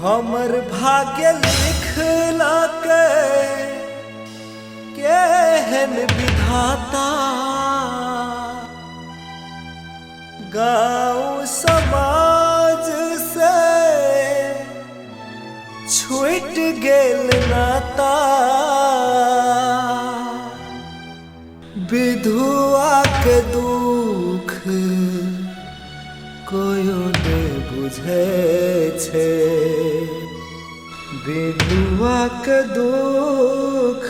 हमर भाग्य लिखलक केहन विधाता गाँव समाज से छूटि गेल नाता विधुआके दुख कोयो ने बुझै छै विधुआके दुख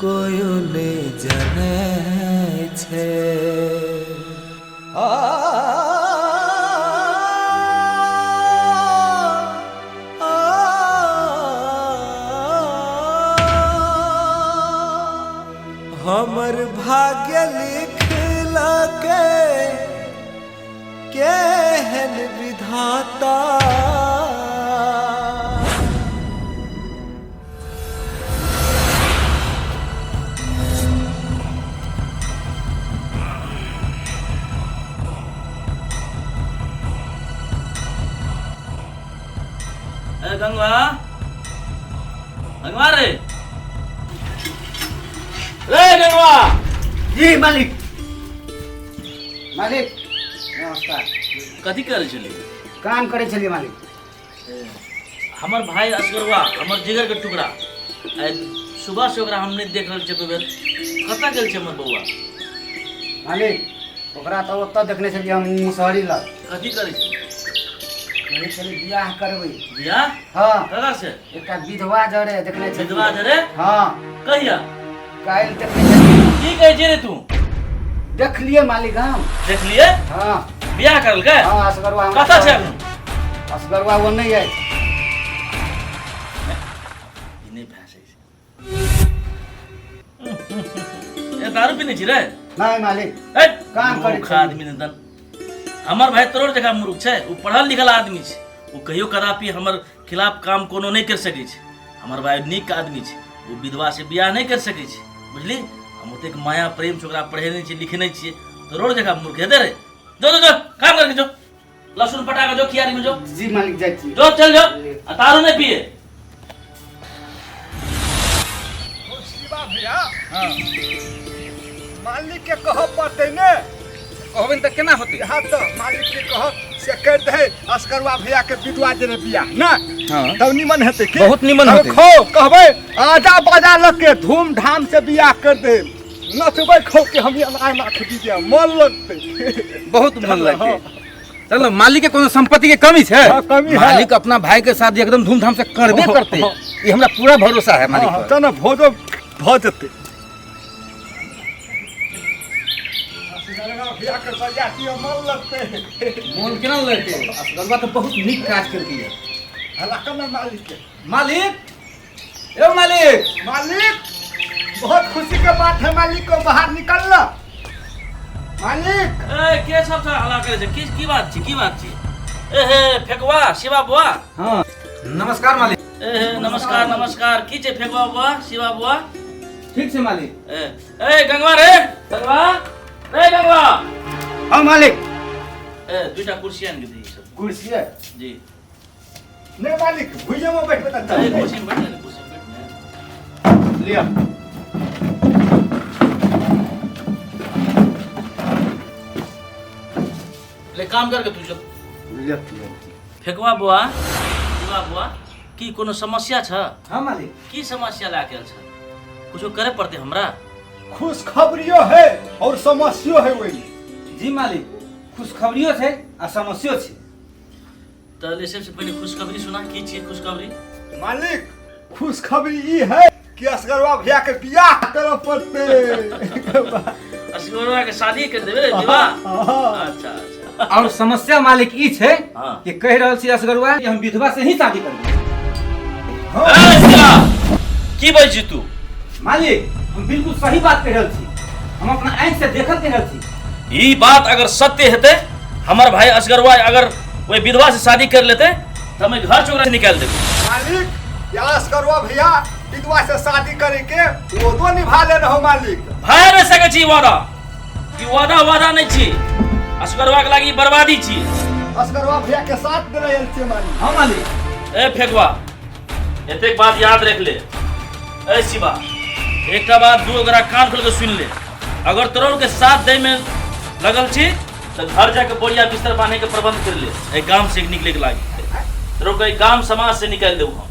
कोयो ने जनै छै आ हमर भाग्य लिखलक केहन विधाता। ए गंगवा, गंगवा रे, रे गंगवा। जी मालिक। मालिक नमस्कार। कथी करै छली? काम करै छलियै मालिक। हमर भाई असगरवा, हमर जिगर के टुकड़ा, आइ सुबह से ओकरा हम नहि देख रहल छियै एको बेर। कतऽ गेल छै हमर बौआ? मालिक ओकरा तऽ ओतऽ देखने छलियै हम मुसहरी लग। कथी करै छै? कहै छलै बियाह करबै। बियाह? हँ। ककरा से? एकटा विधवा जरे देखने छलियै। विधवा जरे? हँ। कहिया? काल्हि देखने छलियै। की कहै छियै रे तू? देखलियै मालिक हम। देखलियै? हँ। बियाह करलकै? हँ असगरवा हमरा कतऽ छै एखन? असगरवा ओ नहि अछि। ई नहि भए सकै छै। ए दारू पीने छी रे? नहि मालिक। ए काम करै मूर्ख छी। आदमी ने दन। हमर भाई तोरो जकाँ मूर्ख छै, ओ पढ़ल लिखल आदमी छै, ओ कहियो कदापि हमर खिलाफ काम कोनो नहि करि सकै छै। हमर भाई नीक आदमी छै, ओ विधवा से बियाह नहि करि सकै छै, बुझली? हम ओतेक माया प्रेम से ओकरा पढ़ेने छियै लिखने छियै, तोरो जकाँ मूर्ख हेतै रे? जो जो जो काम करके जो, लहसुन पटा के जो कियारी में जो। जी मालिक जाइ छी। जो चल जो, आ दारू नहीं पिए। शिवा भैया, हाँ मालिक के कहब पड़तै ने। कहबनि तऽ केना होतै? हाँ तो मालिक के कहब से कर दे असगरवा भैया के विधवा देने बियाह ना। हाँ। तब निमन हेतै की? बहुत निमन तब हेतै। खो कहबै आजा बाजा लग के धूमधाम से बियाह कर दे, नचबै खो के हम अनार नाख दीजिए, मन लगतै। बहुत मन लगतै। चलो मालिक के कोनो संपत्ति के कमी छै? हाँ, कमी है। मालिक अपना भाई के साथ एकदम धूमधाम से करबे हाँ, करते, हाँ। ये हमरा पूरा भरोसा है मालिक हाँ, पर। चल ना भोजो भऽ जेतै। भैया के बरियाती मन लगतै। मोन केना लगतै? असगरवा तऽ बहुत नीक काज केलकै। हल्ला कर ना मालिक के। मालिक, ए मालिक। मालिक बहुत खुशी के बात है, मालिक को बाहर निकलना। मालिक। ए के सब से हल्ला करे छै? की की बात छी, की बात छी? ए हे फेकवा शिवा बुआ। हाँ नमस्कार मालिक। ए हे नमस्कार नमस्कार। की छै फेकवा बुआ शिवा बुआ? ठीक छै मालिक। ए ए गंगवा रे, गंगवा रे, गंगवा। हाँ मालिक। ए दुईटा कुर्सी आनि के दिही सब। कुर्सी है? जी। नहीं मालिक भुइया में बैठबे त अरे कुर्सी में बैठ ने, कुर्सी में बैठ ने। लिया। ले काम करके तू जो। लिया। फेकवा बुआ शिवा बुआ की कोनो समस्या छ? हाँ मालिक। की समस्या लए के आयल छ? कुछो करे पड़ते हमरा? खुशखबरियो है और समस्यो है वही। जी मालिक खुशखबरियो छै आ समस्यो छै। तऽ ले सबसे पहिले खुशखबरी सुना, की छियै खुशखबरी? मालिक खुशखबरी ई है कि असगरवा भैया के बियाह करऽ पड़तै। असगरवा के शादी कर देबे रे विवाह? हाँ। अच्छा अच्छा। और समस्या मालिक ई छै हाँ। कि कहि रहल छी असगरुआ कि हम विधवा से ही शादी करबै। ए, शिवा, की बजै छी तू? मालिक हम बिल्कुल सही बात कहि रहल छी, हम अपना आँखि से देखल कहि रहल छी। ई बात अगर सत्य हेतै, हमर भाई असगरवा अगर ओहि विधवा से शादी कर लेतै तऽ हम घर से ओकरा निकालि देबै। मालिक या असगरवा भैया विधवा से शादी करे के वादो निभा ले रहो मालिक। भए नहि सकै छी वादा, ई वादा वादा नहि छी, असगरवा के लागि ई बर्बादी छी। असगरवा भैया के साथ देले आयल छियै मालिक। हाँ मालिक। ए फेकुआ, एतेक बात याद रख ले। ए शिवा, एकटा बात दू ओकरा कान खोल के सुन ले। अगर तोरा के साथ दै में लगल छी तऽ घर जाके बोरिया बिस्तर बांधे के प्रबंध कर ले। एहि गाम से निकले के लागी तोरा के गाम समाज से निकालि देबो हम।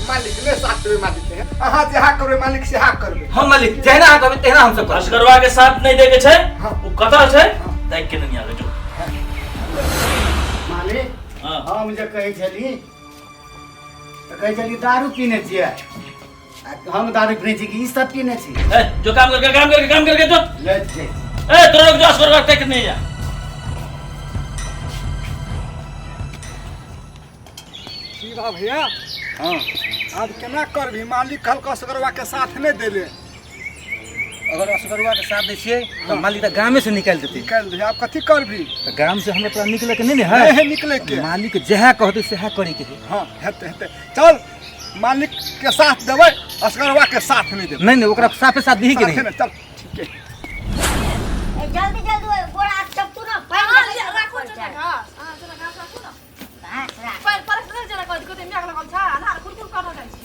मालिक ने साथ देबै मालिक, अहाँ जेहा करबै मालिक सेहा करबै। हम मालिक जहिना अहाँ कहबै तहिना हम सब करबै। असगरवा के साथ नहीं दे के छै, उ कतऽ छै ताकि के नहीं आवे जो। मालिक हाँ। हम जे कहै छली तऽ कहै छली दारू पीने छियै, हम दारू पीने छी कि ई सब पीने छी? ए जो काम करके काम करके काम करके जो। ले जाइ। ए तोरा जो असगरवा ताकि नहीं आ। शिवा भैया हाँ आब केना करबी? मालिक कहलक असगरवा के साथ नहीं देले। अगर असगरवा के साथ दै छियै तऽ मालिक तऽ गामे से निकालि देतै। निकालि दे, आब कथी करबी? तऽ गाम से हमरा तोरा निकले के नहीं ने है। नहीं है निकले के। मालिक जहाँ कहतै सेहा करे के है। हाँ हेतै हेतै, चल मालिक के साथ देबै, असगरवा के साथ नहीं देबै। नहीं नहीं, ओकरा साफे साथ दही के साथे नहीं। नहीं, चल ठीक है। जल्दी जल्दी बोरा चपतू ना पानि राखू चना घास, अहाँ चना घास राखू ना। घास राख। पानि परस नहि चना कथी कथी मेघ लगल छ, अन्हार कुरकुर करल जाइ छै।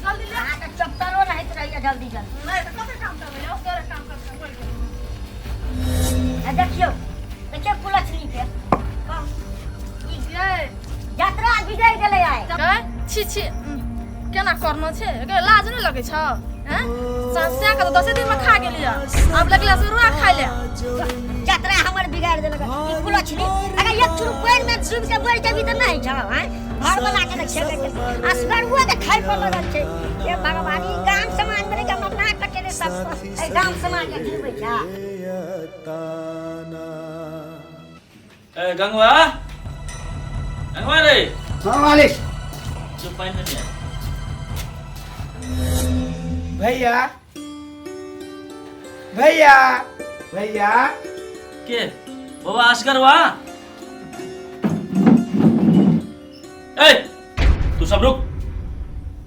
जल्दी ले। अहाँ के चपतलो रहैत रहैया जल्दी जल्दी। नहि तऽ कते काम करबै, असगरे काम करबै बोल। आ देखियौ देखियौ कुलक्षणी के ये यात्रा बिगड़ि गेलै आइ। छी छी केना करना छै, एकरा लाज नहि लगै छ? हैं सस्या के तऽ 10 दिन में खा गेलियै, आब लगला से रुआ खाइ ले। यात्रा हमर बिगाड़ देलक ई कुलक्षणी। अगर एक चुरू पानि में डूबि के मरि जेबही तऽ नहि छौ। हैं घर बना के तऽ खेबै के असगरुआ के खाइ पर लगल छै। हे भगवान, ई गाम समाज में रहि के हमरा नाक कटेने सब एहि गाम समाज के जीबै छै। ए गंगवा, गंगवा रे। हाँ मालिक। जो पानि नहीं आया। भैया भैया भैया के बाबा असगरवा? ए तू सब रुक,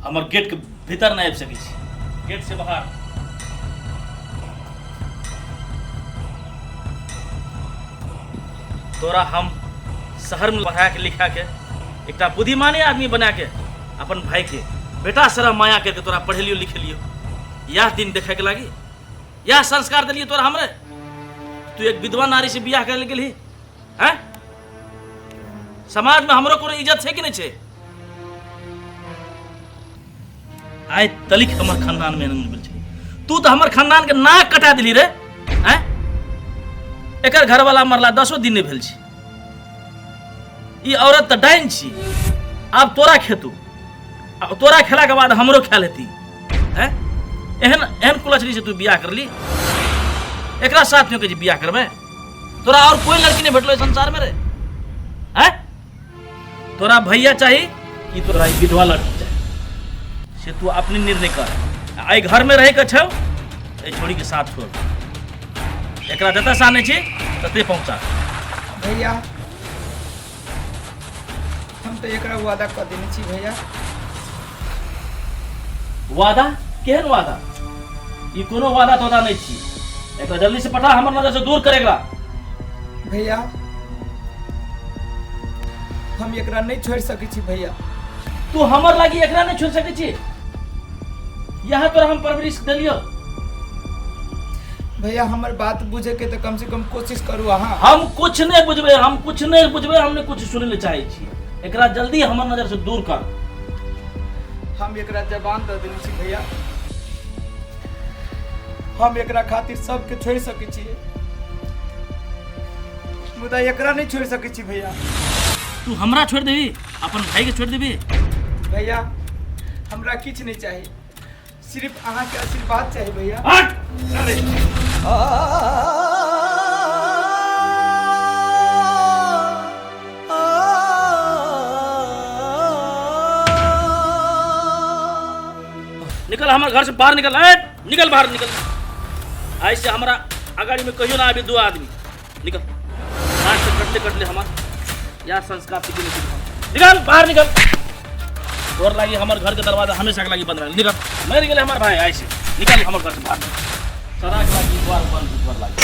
हमर गेट के भीतर नहीं आबि सकै छी, गेट से बाहर। तोरा हम शहर में पढ़ा के लिखा के एकटा बुद्धिमानी आदमी बना के अपन भाई के बेटा सरा माया करके तोरा पढ़ेलियो लिखेलियो, यह दिन देखे के लागी, यह संस्कार दिलियो तोरा हमरे। तू एक विधवा नारी से बियाह करे गेलही हैं? समाज में हमरो कोनो इज्जत छै कि नहीं छै? आइ तलिक हमर खानदान में एहन भेल छै। तू तऽ हमर खानदान के नाक कटा देली रे हैं? एकर घरवाला मरला 10 दिन नहीं भेल छै। ई औरत तऽ डाइन छी, आब तोरा खेतू, आब तोरा खेला के बाद हमरो ख्याल हेती हैं? एहन एहन कुलछड़ी से तू बियाह करली, एकरा साथ में के जे बियाह करबै? तोरा और कोई लड़की नहीं भेटलो संसार में रे हैं? तोरा भैया चाही कि तोरा ई विधवा लड़की चाही, से तू अपने निर्णय कर। आई घर में रहे के छौ, एहि छोड़ी के साथ छोड़, एकरा जतऽ से आनै छी तते पहुँचा। भैया हम तऽ एकरा वादा कऽ देने छी भैया। वादा? केहन वादा? ई कोनो वादा तोदा नहीं छी, एकरा जल्दी से पठा, हमर नजर से दूर कर एकरा। भैया हम एकरा नहीं छोड़ सकै छी भैया। तू हमर लागी एकरा नहीं छोड़ सकै छी? यहाँ तोरा हम परवरिश देलियो। भैया हमर बात बुझे के तऽ कम से कम कोशिश करू अहाँ। हम कुछ नहीं बुझबे, हम कुछ नहीं बुझबे, हमने कुछ सुनै ले चाहे छी। एकरा जल्दी हमर नजर से दूर कर। हम एकरा जबान दऽ देने छी भैया, हम एकरा खातिर सबके छोड़ि सकै छियै, मुदा एकरा नहीं छोड़ि सकै छी भैया। तू हमरा छोड़ देबी, अपन भाई के छोड़ देबी? भैया हमरा किछु नहीं चाही, सिर्फ अहाँके आशीर्वाद चाही भैया। हट! निकल हमर घर से बाहर निकल, ए, निकल बाहर निकल। ऐसे हमरा अगाड़ी में कहियो ना आबी दो आदमी। निकल, नाक से कटले कटले हमार या संस्कार सीखे नहीं सीखल। निकल बाहर निकल, तोर लागी हमर घर के दरवाजा हमेशा के लागी बंद रहे। निकल, मर गेले हमर भाई, ऐसे निकल हमर घर से बाहर, सदा के लागी द्वार बंद, द्वार लागी।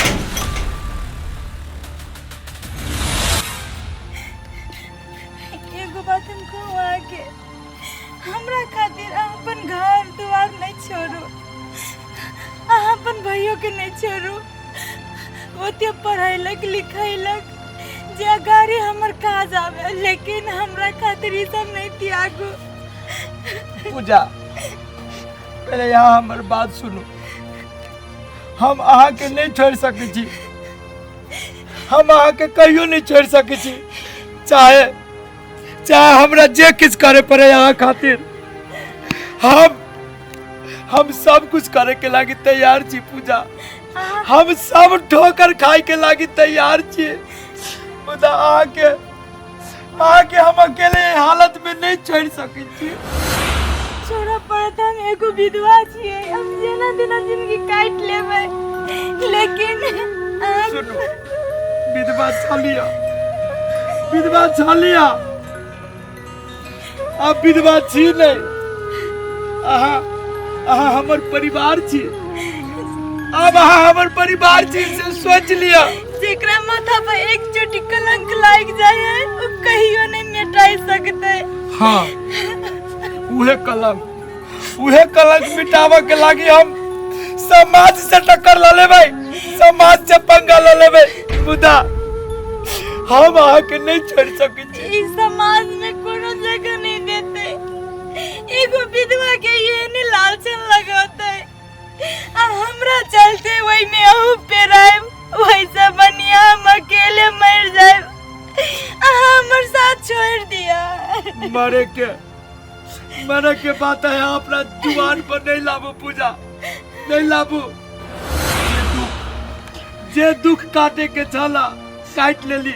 एगो बात हम कहूँ अहाँके, हमरा खातिर अहाँ अपन घर दुआर नहीं छोड़ू, अहाँ अपन भैयो के नहीं छोड़ू। ओते पढ़ैलक लिखैलक जे अगाड़ी हमर काज आवे, लेकिन हमरा खातिर ई सब नहीं त्यागू। पूजा, पहले यहाँ हमर बात सुनू। हम अहाँके नहीं छोड़ सकै छी, हम अहाँके कहियो नहीं छोड़ सकै छी, चाहे चाहे हमरा जे किछु करे पड़े अहाँ खातिर। हम सब कुछ करे के लागी तैयार छी पूजा, हम सब ठोकर खाए के लागी तैयार छी, मुदा अहाँके अहाँके हम अकेले एहि हालत में नहीं छोड़ सकै छी। छोड़ऽ पड़त, हम एगो विधवा छियै, हम जेना तेना जिंदगी काटि लेबै, लेकिन अहाँ सुनू, विधवा छलिया, विधवा छलिया, आब विधवा छी नहीं। अहाँ अहाँ हमर परिवार छी, आब अहाँ हमर परिवार छी से सोच लिअ। जेकरा माथा पर एक चोटी कलंक लागि जाय है ओ कहियो नहीं मिटाई सकते। हाँ, उहे कलंक, उहे कलंक मिटाबऽ के लागी हम समाज से टक्कर ल लेबै, समाज से पंगा ल लेबै, मुदा हम अहाँके नहीं छोड़ सकै छी। ई समाज में कोनो जगह नहीं देते, एगो विधवा के ये ने लालचन लगौते, आ हमरा चलते वही में अहू पेरायब, वैसे बनिया हम अकेले मर जायब, अहाँ हमर साथ छोड़ दिया। मरे के मरे के बात है, अपना जुबान पर नहीं लाबू पूजा, नहीं लाबू। जे दुख काटे के छला काट लेली,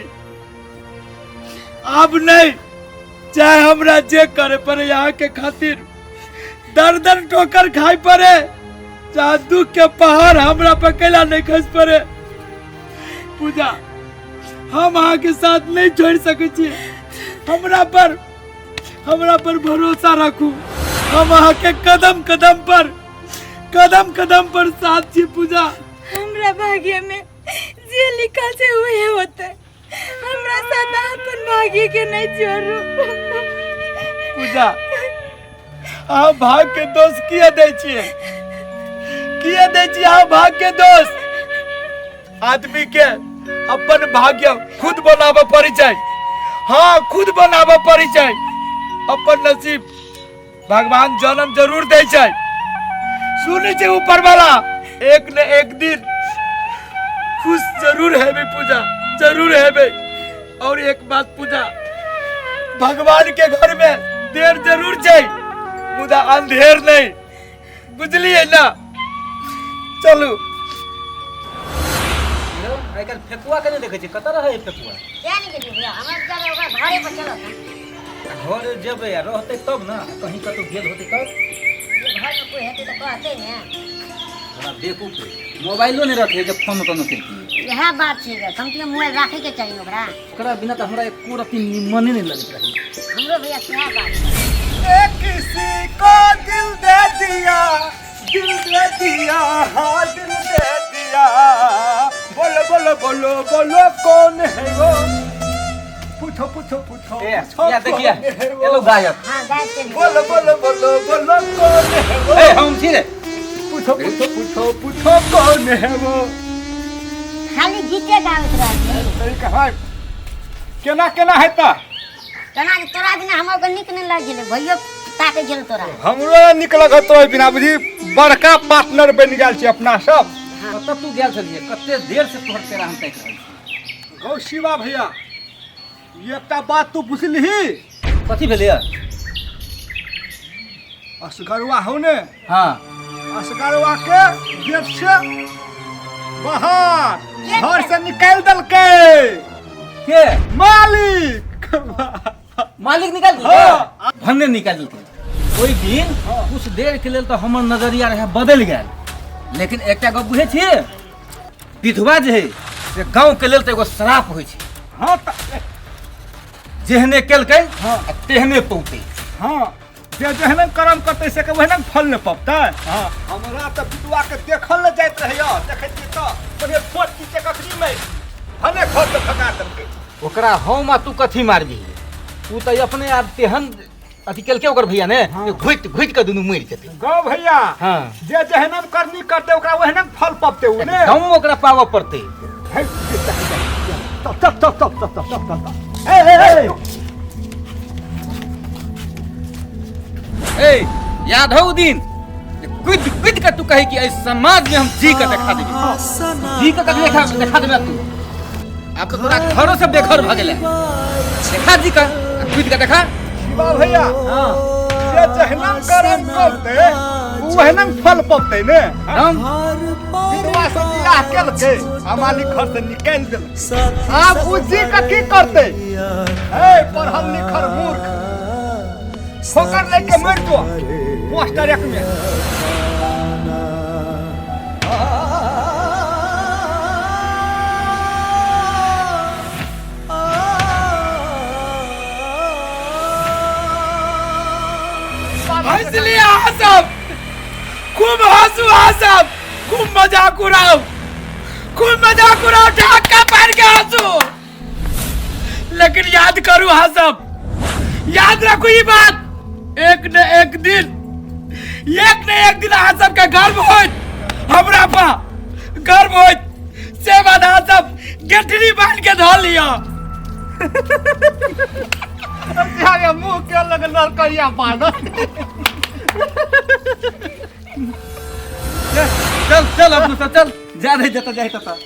अब नहीं, चाहे हमरा जे करे पड़े यहाँ के खातिर, दर दर ठोकर खाए पड़े, चाहे दुख के पहाड़ हमरा पर कैला नहीं खस पड़े। पूजा, हम अहाँ के साथ नहीं छोड़ सकै छी, हमरा पर भरोसा राखू, हम अहाँ के कदम कदम पर, कदम कदम पर साथ छी पूजा। हमरा भाग्य में जे लिखल छै वही होते, हमरा साथ अहाँ अपन भाग्य के नहीं छोड़ू। पूजा, अहाँ भाग के दोष किया दै छियै, किया दै छियै अहाँ भाग के दोष? आदमी के अपन भाग्य खुद बनाबऽ पड़ै छै, हाँ खुद बनाबऽ पड़ै छै। अपन नसीब भगवान जन्म जरूर दै छै, सुनै छै ऊपर वाला, एक न एक दिन खुश जरूर हेबै पूजा, जरूर हेबै। और एक बात पूजा, भगवान के घर में देर जरूर छै मुदा अंधेर नहीं, बुझलिए ना? चलू। यौ, आइ काल्हि फेकुआ के नहि देखै छियै, कतऽ रहै है फेकुआ? किया नहीं गेलियै भैया, हमरा बेचारा ओकरा घरे पर चलत। घर जेबै आ रहतै तब ने, कहीं कतौ गेल होतै तब। जे घरमे कोइ हेतै तऽ कहतै ने। बड़ा बेवकूफ है, मोबाइलो नहि रखै जे फोन तोन करितियै। इएह बात छै गे, कम से कम मोबाइल राखैके चाही ने ओकरा। ओकरा बिना तऽ हमरा एको रत्ती निमने नहि लगैत रहै। हमरो भैया सएह बात छै। किसी को दिल दे दिया, दिल दे दिया, हाँ दिल दे दिया, बोलो बोलो बोलो बोलो कौन है वो, पूछो पूछो पूछो, ए, पूछो या देखिए, कौन है वो? एलो गायक। हाँ, गायक के लिए। बोलो बोलो बोलो बोलो कौन है वो, ए, हम छी रे। पूछो पूछो पूछो पूछो कौन है वो। खाली गीते गाबैत रहै। सही कहा, केना केना हेता? केना जे तोरा बिना हमर के नीक नहि लागि गेलै, भैयो ताकै गेल तोरा। हमरो नीक लगत तोरा बिना, बुझी बड़का पार्टनर बनि गेल छी अपना सब। कतऽ तू गेल छलियै? कते देर से तोहर पेड़ा हम ताकि रहल छी। गौ शिवा भैया, एकटा बात तू बुझलिही? कथी भेलैया? असगरुआ हौ ने? हाँ। असगरुआ के गेट से बाहर, घर से निकालि देलकै। के? मालिक। मालिक निकालि देलकै? हाँ। भन्ने निकालि देलकै। ओहि दिन कुछ देर के लेल तऽ हमर नजरिया रहै बदलि गेल, लेकिन एकटा गप बुझै छियै, विधवा जे है से गाँव के लेल तऽ एगो श्राप होइ छै। हाँ तऽ जेहने केलकै हाँ। आ तेहने पौतै। हाँ, जे जेहने कर्म करतै से के ओहने फल ने पबतै। हाँ, हमरा तऽ विधवा के देखल ने जाइत रहैया, देखै छियै तऽ पहिले फोट की कखनी में भने घर से भगा देलकै। ओकरा हम आ तू कथी मारबिही? उ तऽ अपने आप तेहन अथी केलकै ओकर भैया ने जे घुटि घुटि कऽ दुनू मरि जेतै। गाँव भैया हाँ जे जेहन करनी करते ओकरा ओहन फल पपते उ ने दम ओकरा पाबऽ पड़तै। चल चल चल चल चल चल चल चल ए ए ए ए याद हौ उ दिन जे कूदि कूदि कऽ तू कही कि एहि समाज में हम जी कऽ देखा देबै, जी कऽ कखन देखा देखा देबै तू। आब तऽ तोरा घरो से बेघर भऽ गेलै, देखा जी कऽ आ कूदि कऽ देखा। शिवा भैया हाँ जे जहनम करम करते उ ओहनम फल पपते ने। हम विधवा से बियाह केलकै आ मालिक घर से निकालि देलकै, आब उ जी के की करते? ए पढ़ल लिखल मूर्ख ठोकर लेके मरि जो पोस्टर एक में। हंसली अहाँ सब खूब हंसू, अहाँ सब खूब मजाक उड़ाउ, खूब मजाक उड़ाउ, ढाका पारि के हंसू, लेकिन याद करू अहाँ सब, याद रखू ई बात, एक न एक दिन, एक न एक दिन अहाँ सबके गर्व होइत, हमरा पर गर्व होइत, से बात अहाँ सब गेठरी बांध के धऽ लिअ। अरे मुंह के लग लड़कैया बांधल। चल चल अपने सब चल, जा रही जता जाए तता।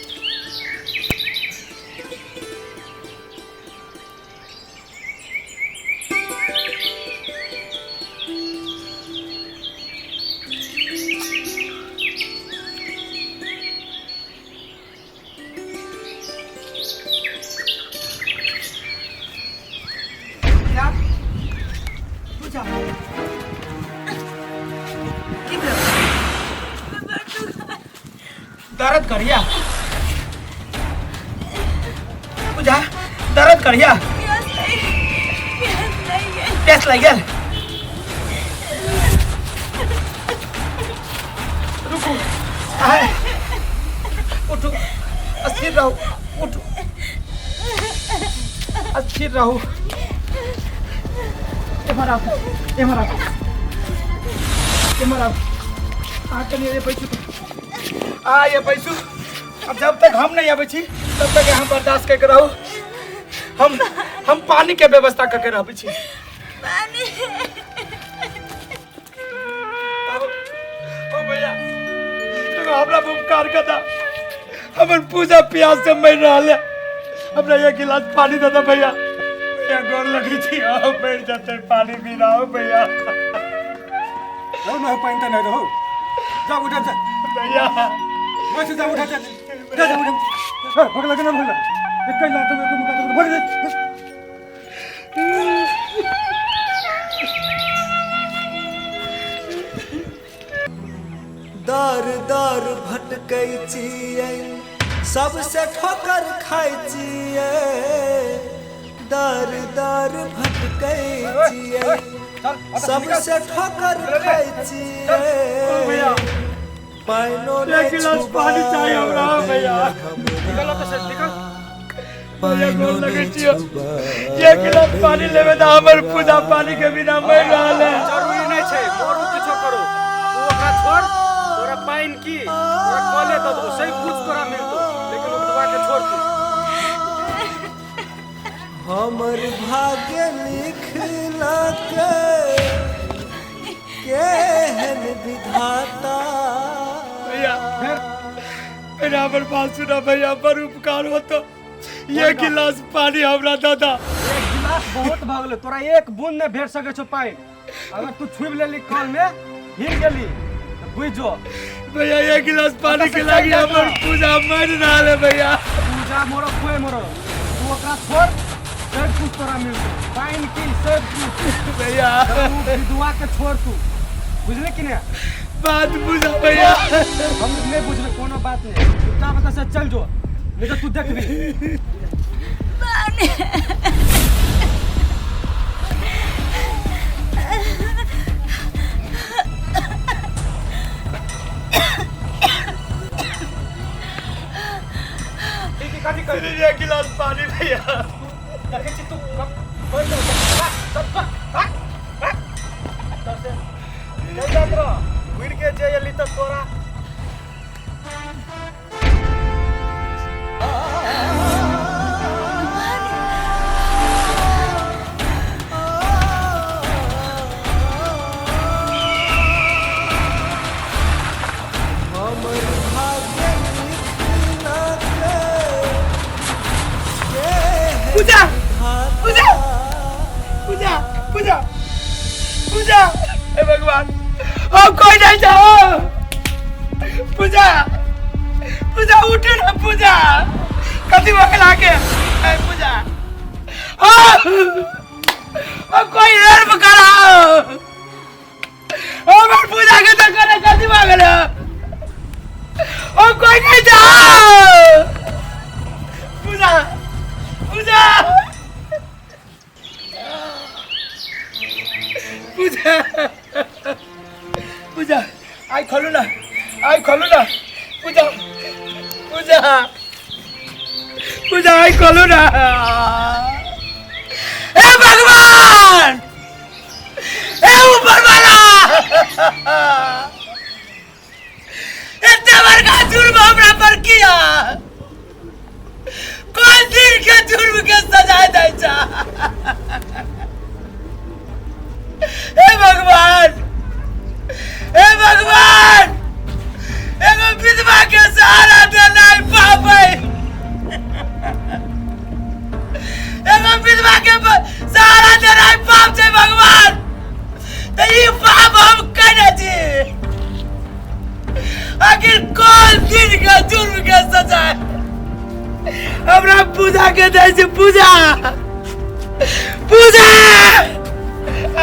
दर्द करिया पूजा, दर्द करिया, प्यास लग गेल। रुकू, आए, उठू, स्थिर रहू, उठू, स्थिर रहू। एम्हर आउ, एम्हर आउ, एम्हर आउ। अहाँ कनि ये बैसू, आ ये बैसू। अब जब तक हम नहीं आबै छी तब तक अहाँ बर्दाश्त करके रहू। हम पानी के व्यवस्था करके रहबै छी। पानी। ओ भैया, एगो हमरा पर उपकार कर दा, हमर पूजा प्यास से मरि रहल है, हमरा एक गिलास पानी दे दे भैया। भैया गोर लगै छी, आओ मरि जेतै पानी बिना। आओ भैया। रहो ना, पानी तो नहीं रहो, जा उठा जा भैया, वैसे जा उठा जा, जा जा उठा। भग लगे ना, भग लगे एक ही लात में मुका तो भग जा। दर दर भटकै छियै, सबसे ठोकर खाइ छियै, दर दर भटकै छियै, सबसे ठोकर खाइ छियै, पाइनो एक नहि गिलास पानी चाही हमरा भैया। निकल ओतऽ से, निकल। भैया गोर लगै छियौ, एक गिलास पानी लेबै तऽ हमर पूजा पानी के बिना मरि रहल है। जरूरी नहीं छै मरू किछो करू, तू ओकरा छोड़, तोरा पानि की तोरा कले दऽ देबौ, सब कुछ तोरा मिलतौ, लेकिन ओ विधवा के छोड़ तू। हमर भाग्य लिखलक केहन विधाता। भैया भैया हमर बात सुना भैया, बड़ उपकार होतो, एक गिलास पानी हमरा दऽ दा। एक गिलास बहुत भऽ गेलै तोरा, एक बूंद नहि भेट सकै छौ पानि। अगर तू छुबि लेली कल में हिल गेली तऽ बुझि जो। भैया एक गिलास पानी के लागी हमर पूजा मरि रहल है भैया। पूजा मोरो खोए मोरो, तू ओकरा छोड़, सब कुछ तोरा मिलतौ, पानि की सब कुछ। भैया तू विधवा के छोड़ तू, बुझले कि नहीं? बात बुझा भैया। हम नहीं बुझले, कोनो बात नहीं, चुपचाप एतऽ से चल जो, नहीं तो तू देखबी। पानी। कथी कर एक गिलास पानी भैया। देखै छी तू हे भगवान, हम कोई नहीं जाओ। पूजा, पूजा उठे ना पूजा, कथी भगला के? ए पूजा, हम कोई हेल्प कराओ, हमर पूजा के तो करे कथी भगल? हम कोई नहीं जाओ। पूजा, पूजा, पूजा, पूजा, आई खोलू ना, आई खोलू ना, पूजा, पूजा, पूजा, आई खोलू ना। हे भगवान, हे ऊपर वाला, एते बड़का जुर्म हमरा पर किया, कोन दिन के जुर्म के सजा दै छा? हे भगवान, हे भगवान, एगो विधवा के सहारा देनाइ पाप है, एगो विधवा के सहारा देनाइ पाप छै भगवान, तऽ ई पाप हम केने छी? आखिर कोन दिन के जुर्म के सजा हमरा पूजा के दै छै? पूजा, पूजा,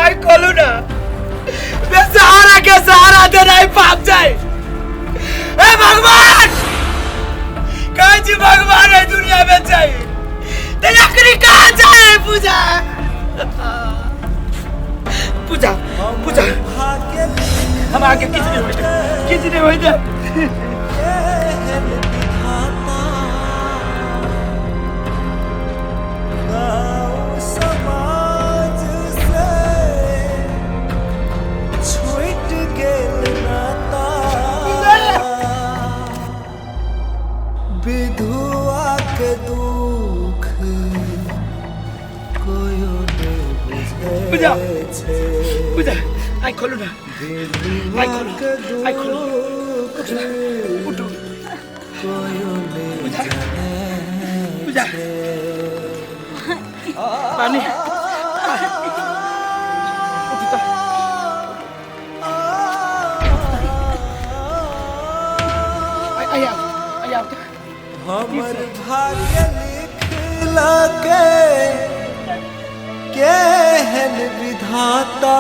आइ खोलू ना, बेसहारा के सहारा देनाइ पाप छै। हे भगवान, कहै छी भगवान एहि दुनिया में छै, तऽ लकड़ी कहाँ छै? पूजा, पूजा, पूजा, हम आगे किछु नहि होइत, किछु नहि होइत। समाज से छूटि गेल नाता, विधुआ के दुख कोयो नहि बुझै पूजा, छै। पूजा, आइ खोलू ना, आइ खोलू, आइ खोलू, उठू, कोयो नहि पूजा, जानै पूजा, छै। पानी, उठू तऽ। आइ आउ, आइ आउ। हमर भाग्य लिखलक केहन विधाता,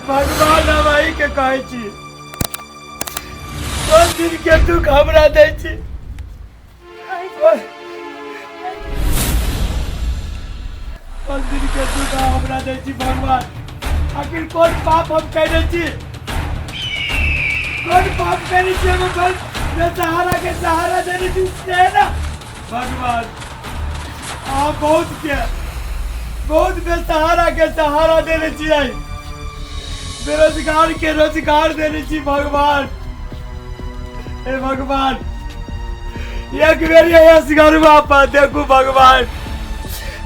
भगवान, हम अहीं के कहै छी, कोन दिन के दुख हमरा दै छी? कोन दिन के दुख हमरा दै छी भगवान? आखिर कोन पाप हम कयने छी? कोन पाप कयने छी? हम बस बेसहारा के सहारा देने छी से ना भगवान। अहाँ बहुत के बहुत बेसहारा के सहारा देने छियै, बेरोजगार के रोजगार देने छी भगवान। हे भगवान, एक बेर असगरुआ पर देखू भगवान,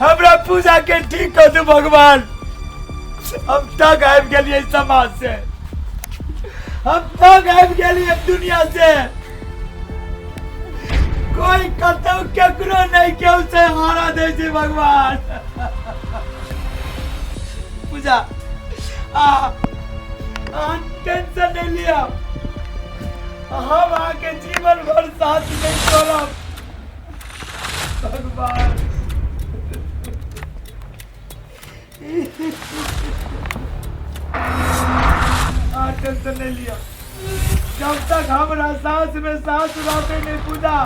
हमरा पूजा के ठीक कर दू भगवान। हम तक आबि गेलियै समाज से, हम तक आबि गेलियै दुनिया से, कोई कतौ केकरो नहीं केहू सहारा दै छै भगवान। पूजा, आ अहाँ टेंशन नहीं लिअ, हम अहाँके जीवन भर साथ नहीं छोड़ब भगवान। अहाँ टेंशन नहीं लिअ, जब तक हमरा सांस में सांस रहते नहीं पूजा।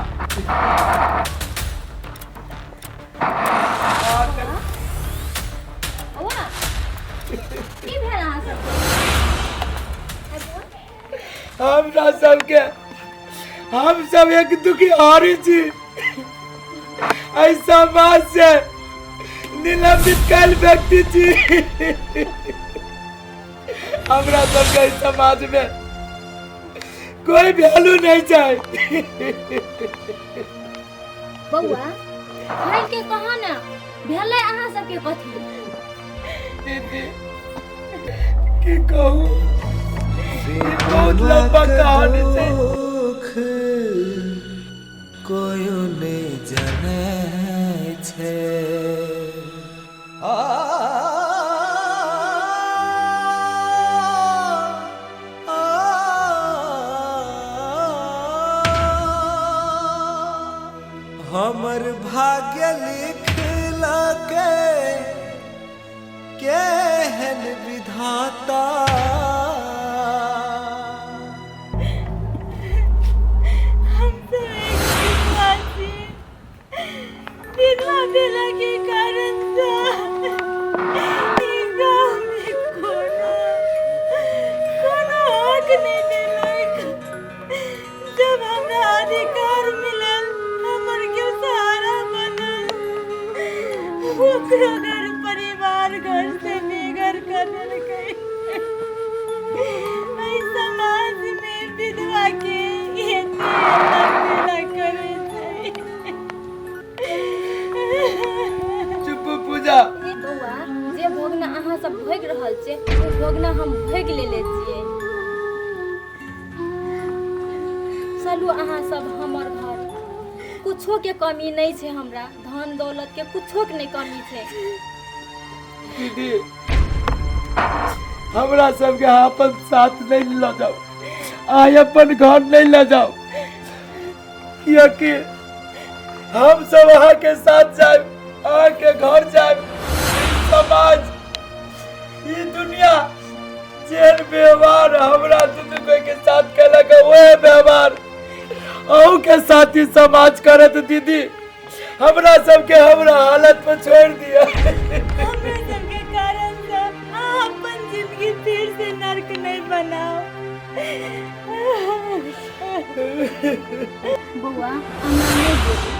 अहाँ बौआ, की भेल अहाँ सबके? हमरा सबके, हम सब एक दुखी हारी छी, एहि समाज से निलंबित कैल व्यक्ति छी। हमरा सबके एहि समाज में कोई वैल्यू नहीं छै। बौआ, खोलि के कह ने, भेलै अहाँ सबके कथी? दीदी, की कहू, ई बहुत लंबा कहानी छै। दुख कोयो नहि जानै छै। हमर भाग्य लिखलक केहन विधाता। हम सब एक विधवा छी। विधवा भेला के कारण से ई गाँव में कोनो कोनो हक नहीं देलक। जब हमरा अधिकार मिलल, हमर केओ सहारा बनल, ओकरो घर परिवार घर से बेघर कर देलकै। एहि समाज में विधवा के एते पीड़ा करै छै। चुप पूजा। बौआ, जे भोगना अहाँ सब भोगि रहल छियै ओ भोगना हम भोगि लेले छियै। चलू अहाँ सब हमर घर, कुछो के कमी नहीं छै हमरा, धन दौलत के कुछो के नहीं कमी छै। दीदी, हमरा सबके अहाँ अपन साथ नहीं लऽ जाउ, अहाँ अपन घर नहीं लऽ जाउ, कियाकि हम सब अहाँ के साथ जायब, अहाँ के घर जायब, समाज ई दुनिया जेहन व्यवहार हमरा दुनू कोई के साथ केलक वह व्यवहार अहू के साथ ही समाज करत। दीदी, हमरा सबके हमरा हालत पर छोड़ दिया। हमरा सबके कारण से अहाँ अपन जिंदगी फिर से नर्क नहीं बनाओ। बौआ, एना नहि बोलू,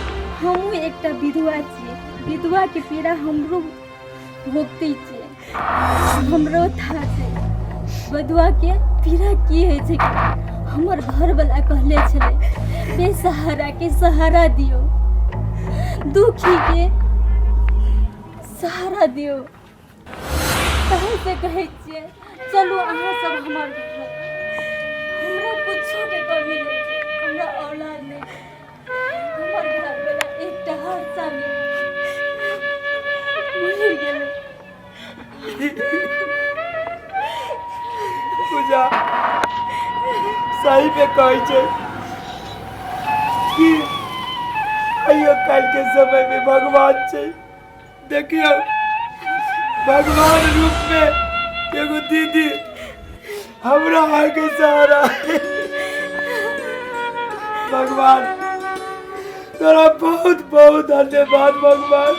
हमहूँ एकटा विधवा छियै, विधवा के पीड़ा हमरो भोगते छियै, हमरो था छै विधवा के पीड़ा की होइ छै। हमर घरवला कहले छलै बेसहारा के सहारा दियौ, दुखी के सहारा दियौ, तहे से कहै छियै चलू अहाँ सब हमर घर। हमरा कुछो के कमी नहि छै, हमरा औलाद नहि छै, हमर घरवला एकटा हादसा मे मरि गेलै। पूजा, सही में कहै छै कि आइयो काल्हि के समय में भगवान छै। देखियौ, भगवान रूप में एगो दीदी हमरा अहाँके सहारा। भगवान तोरा बहुत बहुत धन्यवाद भगवान।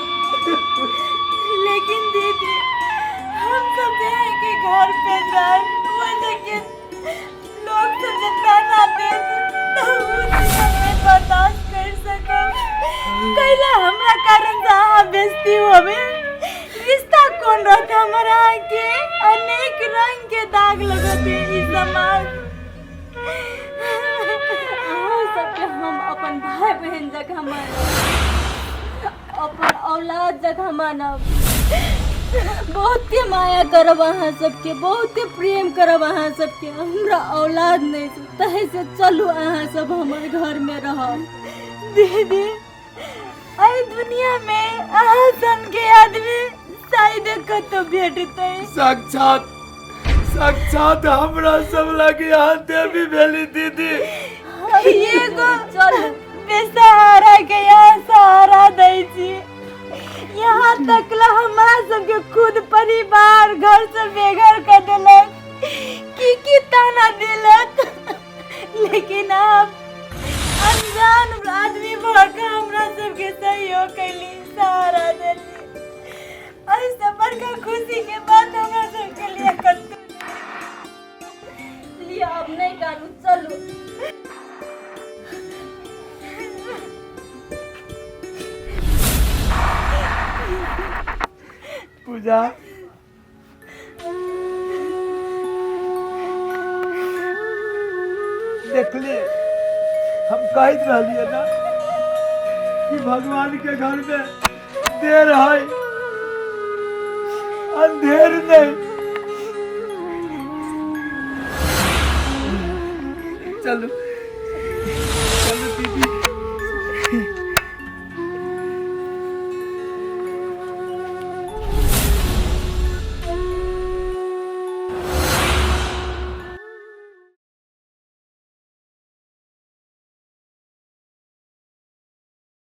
लेकिन दीदी, हम सब जे है कि घर पे जाए लेकिन लोग सब जे ताना देत तो उ चीज हम नहीं बर्दाश्त कर सकब। कैला हमरा कारण से अहाँ बेइज्जती होबे, रिश्ता कौन रहते हमर? अहाँके अनेक रंग के दाग लगते ई समाज। अहाँ सबके हम अपन भाई बहन जकाँ मानब, अपन औलाद जकाँ मानब, बहुते माया करब अहाँ सबके, बहुते प्रेम करब अहाँ सबके। हमरा औलाद नहि छै, तहे से चलू अहाँ सब हमर घरमे रहब। दीदी, एहि दुनिया में अहाँ सन के आदमी शायद कतौ भेटतै। साक्षात साक्षात हमरा सब लगे यहाँ देवी भेली दीदी। एगो चलू बेसहारा के यहाँ सहारा दै छी, यहाँ तक ला हमरा सबके खुद परिवार घर से बेघर कर देलक, की की ताना देलक, लेकिन आप अनजान आदमी भऽ के हमरा सबके सहयोग कैली, सहारा देली। एहिसँ बड़का खुशी के बात हमरा सबके लिए कतौ लिअ, अब नहि कानू, चलू। पूजा, देखली, हम कहैत रहलियै ना कि भगवान के घर में देर है अंधेर नहीं। चलू।